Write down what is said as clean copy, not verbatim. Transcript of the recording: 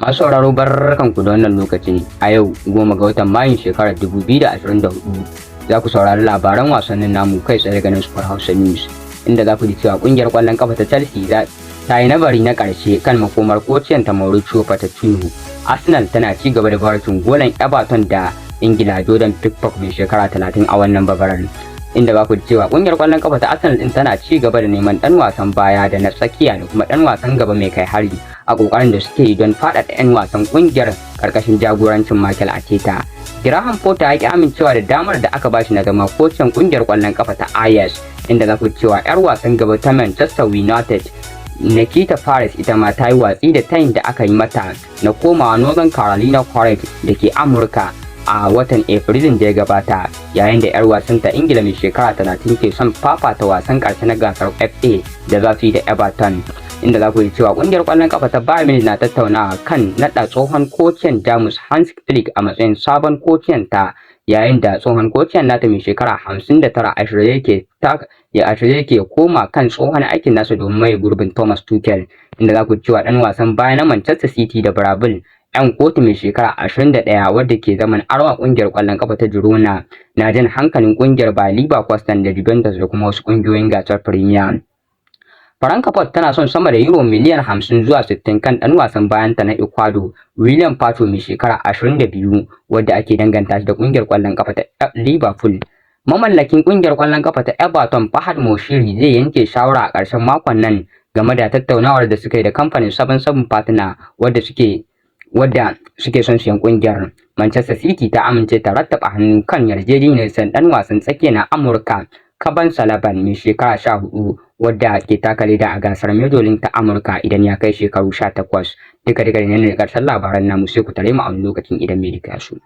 Masu sauraro, barkanku da wannan lokacin. A yau 10 ga watan Mayun shekarar 2024, za ku saurari labaran wasannin namu kai tsaye daga nan Super Hausa News, inda za ku ji cewa kungiyar kwallon kafa ta Chelsea ta yi nazari na ƙarshe kan makomar kociyan ta Mauricio Pochettino. Arsenal tana ci gaba da zawarcin golan Everton da Ingila Jordan Pickford mai shekara 30 a wannan bazarar, inda za ku ji cewa kungiyar kwallon kafa ta Arsenal din tana ci gaba da neman dan wasan baya da na tsakiya da kuma dan wasan gaba mai kai hari a kokarin da suke yi don faɗaɗa 'yan wasan kungiyar karkashin jagorancin Mikel Arteta. Graham Potter ya ki amincewa da damar da aka bashi na zama kocin kungiyar kwallon kafa ta Ajax, inda za ku ji cewa 'yar wasan gaba ta Manchester United Nikita Parris ita ma ta yi watsi da tayin da aka yi mata na komawa Northern Carolina Courage da ke Amurka a watan Afrilun da ya gabata, yayin da 'yar wasan ta Ingila mai shekara 30 ke son fafata wasan karshe na gasar FA da za su yi da Everton. Inda za ku ji cewa kungiyar kwallon kafa ta Bayern Munich na tattaunawa kan naɗa tsohon kociyan Jamus Hans Flick a matsayin sabon kociyan ta, yayin da tsohon kociyan nata mai shekara 59 a shirye yake ta ya a shirye yake koma kan tsohon aikin nasa domin maye gurbin Thomas Tuchel. Inda za ku ji cewa dan wasan baya na Manchester City da Brazil yan kotu mai shekara 21 wadda ke zaman aro a kungiyar kwallon kafa ta Girona na jan hankalin kungiyar Bayer Leverkusen da Juventus da kuma wasu kungiyoyin gasar Premier. Frankfurt tana son sama da euro miliyan 50 zuwa 60 kan dan wasan bayanta na Ecuador William Pacho mai shekara 22, wadda ake danganta shi da kungiyar kwallon kafa ta Liverpool. Mamallakin kungiyar kwallon kafa ta Everton Farhad Moshiri zai yanke shawara a ƙarshen makon nan game da tattaunawar da suka yi da kamfanin 77 Partner wadda suke son siyan kungiyar. Manchester City ta amince ta rattaba hannu kan yarjejeniyar sayan dan wasan tsakiya na Amurka Kaban Salaban mai shekara 14, wadda ke taka leda a gasar Major League ta Amurka, idan ya kai shekaru 18. Duka duka ne karshen labaran namu, sai ku tare mu a wani lokacin idan mai duka ya so.